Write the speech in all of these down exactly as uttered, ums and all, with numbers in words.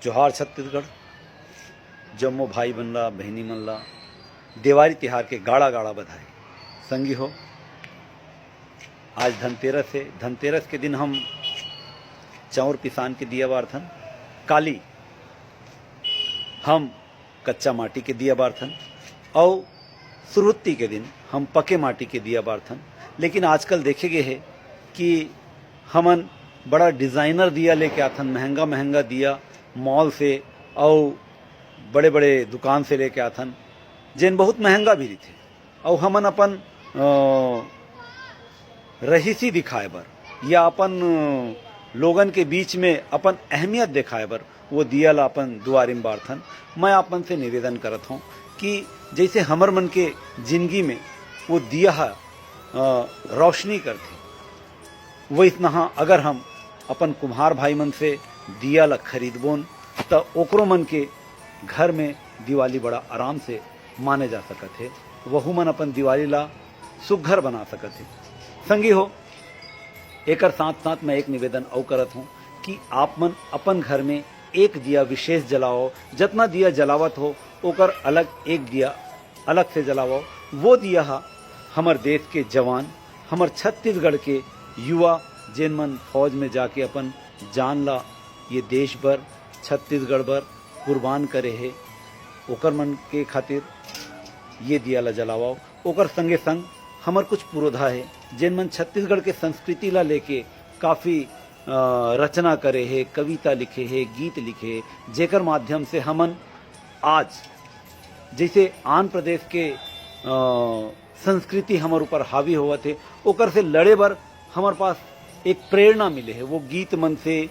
जोहार छत्तीसगढ़। जम्मो भाई मन ला, बहिनी मन ला देवारी तिहार के गाड़ा गाड़ा बधाई। संगी हो, आज धनतेरस हे। धनतेरस के दिन हम चाउर पिसान के दिया बारथन। काली हम कच्चा माटी के दिया बारथन, अउ सुरुत्ती के दिन हम पके माटी के दिया बारथन। लेकिन आजकल देखे गे हे कि हमन बड़ा डिजाइनर दिया लेके आथन, महंगा महंगा दिया मॉल से अउ बड़े बड़े दुकान से लेके आथन, जेन बहुत महंगा भी रहिथे। अउ हमन अपन, अ, रहीसी दिखाए बर या अपन, अ, लोगन के बीच में अपन अहमियत दिखाए बर वो दिया ला अपन दुआरी म बारथन। मैं आप मन से निवेदन करत हौं कि जैसे हमर मन के जिंदगी में वो दिया ह, अ, रोशनी करथे, वैसनहा अगर हम अपन कुम्हार भाई मन से दिया ला खरीदबोन, त ओकरो मन के घर में दिवाली बड़ा आराम से माने जा सकत हे। वहू मन अपन दिवाली ला सुघर बना सकत हे। संगी हो, एकर साथ-साथ मैं एक निवेदन अउ करत हौं कि आप मन अपन घर में एक दिया विशेष जलाओ। जतना दिया जलावत हो, ओकर अलग एक दिया अलग से जलाओ। वो दिया ह हमर देश के जवान, हमर छत्तीसगढ़ के युवा, जेन मन फौज में जाके अपन जान ला ये देश बर, छत्तीसगढ़ बर कुर्बान करे हे, ओकर मन के खातिर ये दिया ला जलावव। ओकर संगे संग हमर कुछ पुरोधा हे, जेन मन छत्तीसगढ़ के संस्कृति ला लेके काफी, अ, रचना करे हे, कविता लिखे हे, गीत लिखे हे, जेकर माध्यम से हमन आज जैसे आंध्र प्रदेश के, अ, संस्कृति हमर ऊपर हावी होवत हे, ओकर से लड़े बर हमर पास एक प्रेरणा मिले हे। वो गीत मन से,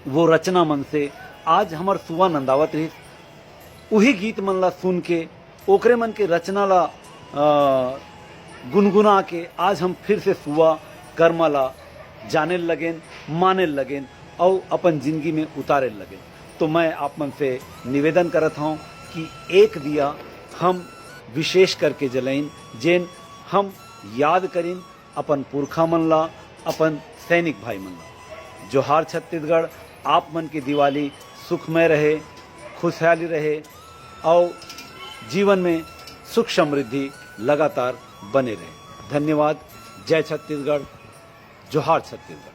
वो रचना मन से आज हमर सुआ नंदावत रहिस। उही गीत मन ला सुन के, ओकरे मन के रचना ला, अ, गुनगुना के आज हम फिर से सुआ कर्मा ला जाने लगेन, माने लगेन अउ अपन जिंदगी में उतारे लगेन। तो मैं आप मन से निवेदन करत हौं कि एक दिया हम विशेष करके जलाइन, जेन हम याद करिन अपन पुरखा मन ला, अपन सैनिक भाई मन ला। जोहार छत्तीसगढ़, आप मन के दिवाली सुखमय रहे, खुशहाली रहे अउ जीवन में सुख समृद्धि लगातार बने रहे। धन्यवाद। जय छत्तीसगढ़, जोहार छत्तीसगढ़।